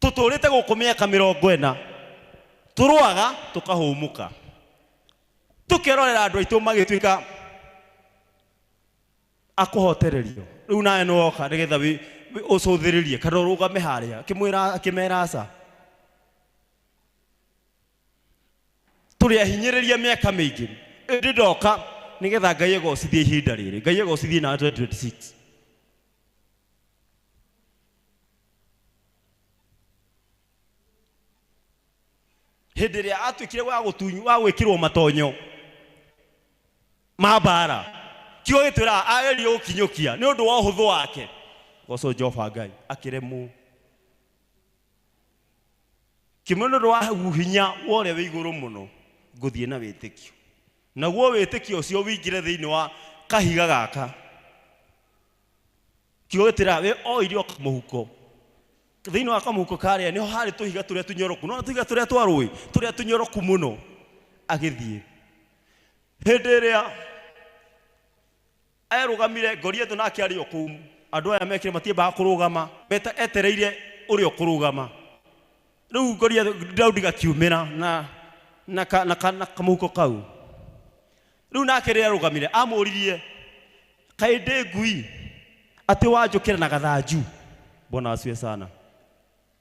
Tũtũrĩte gũkũ mĩaka 40 tũrũaga tũkahũmũka tũkerorera andũ aitũ magĩtuĩka akũhotererio rĩu nawe nĩwoka nĩgetha ũcũthĩrĩrie kana ũrũgame harĩa akĩmwĩra akĩmera aca tũrĩ ahinyĩrĩria mĩaka mĩingĩ ĩndĩ ndoka nĩgetha Ngai egocithie ihinda rĩrĩ Ngai egocithie na 2026 hĩndĩ ĩrĩa atuĩkire wa gũtunywo wa gwĩkĩrwo matonyo ma mbara kiugo gĩtwĩraga agerio gũkinyũkia nĩ ũndũ wa ũhũthũ wake goco Jehova Ngai akĩremwo kĩmwe nĩ ũndũ wa hinya wa ũrĩa wĩ igũrũ mũno ngũthiĩ na wĩtĩkio naguo wĩtĩkio ũcio wĩingĩre thĩinĩ wa kahiga gaka kiugo gĩtwĩraga we oire o kamũhuko thĩinĩ wa kamũhuko karĩa nĩho harĩ tũhiga tũrĩa tũnyoroku no tũhiga tũrĩa twa rũĩ tũrĩa tũnyoroku mũno agĩthiĩ hĩndĩ ĩrĩa erũgamire Goliathũ nake arĩ o kũu andũ aya mekire matiambaga kũrũgama etereire ũrĩa ũkũrũgama rĩu Goliathũ Daudi gakiumĩra na kamũhuko kau rĩu nake rĩrĩa arũgamire amũririe kaĩ ndĩ ngui atĩ wanjũkĩra na gathanju Bwana asifiwe sana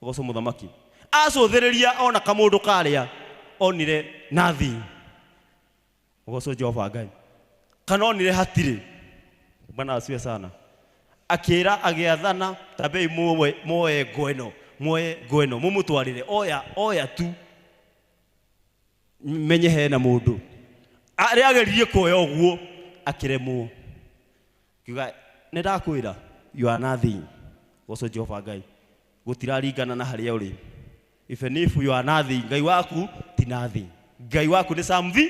goco mũthamaki acũthĩrĩria ona kamũndũ karĩa onire nothing goco Jehova Ngai kana onire hatirĩ Bwana asifiwe sana akĩra agĩathana tambei muoye ngo ĩno muoye ngo ĩno mũmũtwarĩre oya oya tu menye hena mũndũ arĩa ageririe kuoya ũguo akĩremwo kiuga nĩ ndakwĩra you are nothing goco Jehova Ngai gũtiraringana na harĩa ũrĩ even if you are nothing Ngai waku ti nothing Ngai waku nĩ something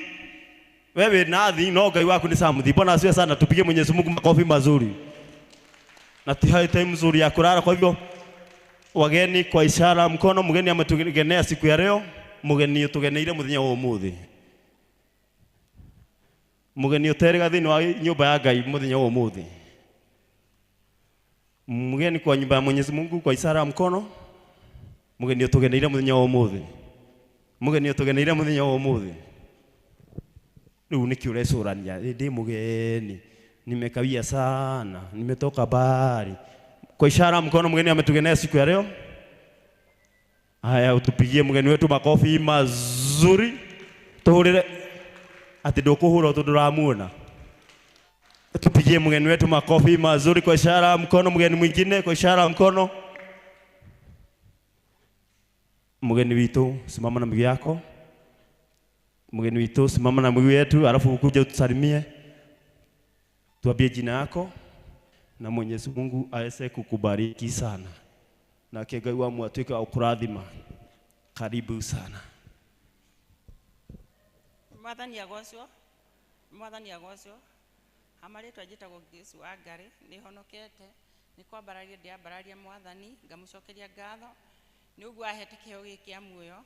wewe nothing no Ngai waku ni something Bwana asifiwe sana tupige Mwenyezi Mungu makofi mazuri na ti hai time nzuri ya kulala kwa hivyo wageni kwa ishara mkono mgeni ametugenea siku ya leo mgeni utugeneire muthenya wa umuthi mgeni uterega thĩinĩ wa nyũmba ya Ngai muthenya wa umuthi mgeni kwa nyumba ya Mwenyezi Mungu kwa ishara ya mkono mgeni utugeneire muthenya wa umuthi mgeni utugeneire muthenya wa umuthi rĩu nĩkĩ ũrecũrania ndĩ mũgeni nimekawia sana nimetoka mbali kwa ishara mkono mgeni ametugenea siku ya leo haya utupigie mgeni wetu makofi mazuri tuhurire ati ndũkũhũra tondũ ndũramuona tupigie mgeni wetu makofi mazuri kwa ishara mkono mgeni mwingine kwa ishara mkono mgeni witu simama na miguu yako mgeni witu simama na miguu yetu alafu ukuje utusalimie tuambie jina yako na Mwenyezi Mungu aweze kukubariki sana nake Ngai wa mwatuĩke wa kũrathima karibu sana Mwathani agocwo Mwathani agocwo amarĩtwa njĩtagwo Grace wa Ngarĩ nĩ honokete nĩ kwambararia ndĩambararia Mwathani ngamũcokeria ngatho nĩ ũguo ahete kĩheo gĩkĩ kĩa muoyo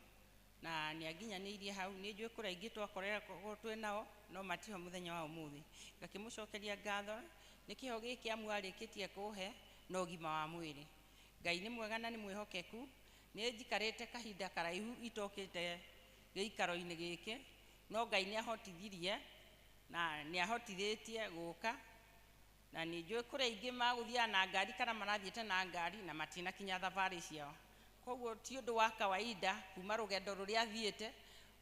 na nĩ anginyanĩirie hau nĩ njũĩ kũrĩ aingĩ twakoreragwo twĩ nao no matiho mũthenya wa ũmũthĩ ngakĩmũcokeria ngatho nĩ kĩheo gĩkĩ kĩa muoyo arĩkĩtie kũhe na ũgima wa mwĩrĩ Ngai nĩ mwega na nĩ mwĩhokeku nĩ njikarĩte kahinda karaihu itokĩte gĩikaro-inĩ gĩkĩ no Ngai nĩ ahotithirie na nĩ ahotithĩtie gũka na nĩ njũĩ kũrĩ aingĩ magũthiaga na ngari kana marathiĩte na ngari na matinakinya thabarĩ ciao koguo ti ũndũ wa kawaida kuma rũgendo rũrĩa athiĩte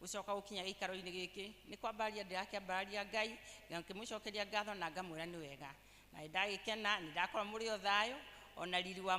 gũcoka gũkinya gĩikaro-inĩ gĩkĩ nĩ kwambararia ndĩrakĩambararia Ngai ngakĩmũcokeria ngatho na ngamwĩra nĩ wega na nĩ ndagĩkena nĩ ndakorwo mũrĩ o thayũ ona riri wa